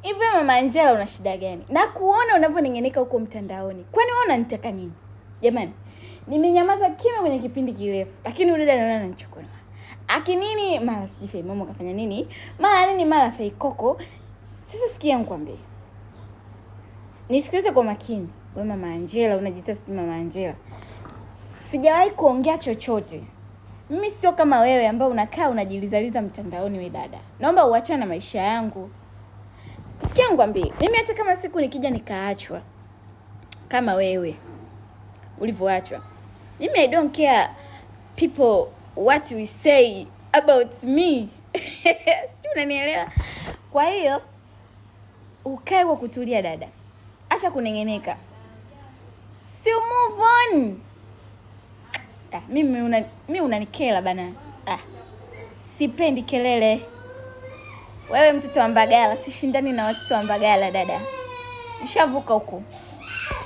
Hivi Mama Angela una shida gani? Na kuona unavyonengeneka huko mtandaoni. Kwani wewe unanitaka nini? Jamani, nimenyamaza kimya kwenye kipindi kirefu, lakini yule dada naona ananichukua. Aki nini mara sijui mama kafanya nini? Mara nini mara Fei Koko. Sasa sikia nikwambie. Nisikilize kwa makini. Wewe Mama Angela unajiita sijui Mama Angela. Sijawahi kuongea chochote. Mimi sio kama wewe ambao unakaa unajilizaliza mtandaoni we dada. Naomba uachane na maisha yangu. Sikia nikwambie, mimi hata kama siku nikija nikaachwa kama wewe ulivyoachwa, mimi I don't care people what we say about me. Sijui unanielewa? Kwa hiyo ukae kwa kutulia dada, acha kunengeneka, si move on. Ah, mimi unanikela bana. Ah, sipendi kelele. Wewe mtoto wa Mbagala, sishindani na watoto wa Mbagala dada, nishavuka huko.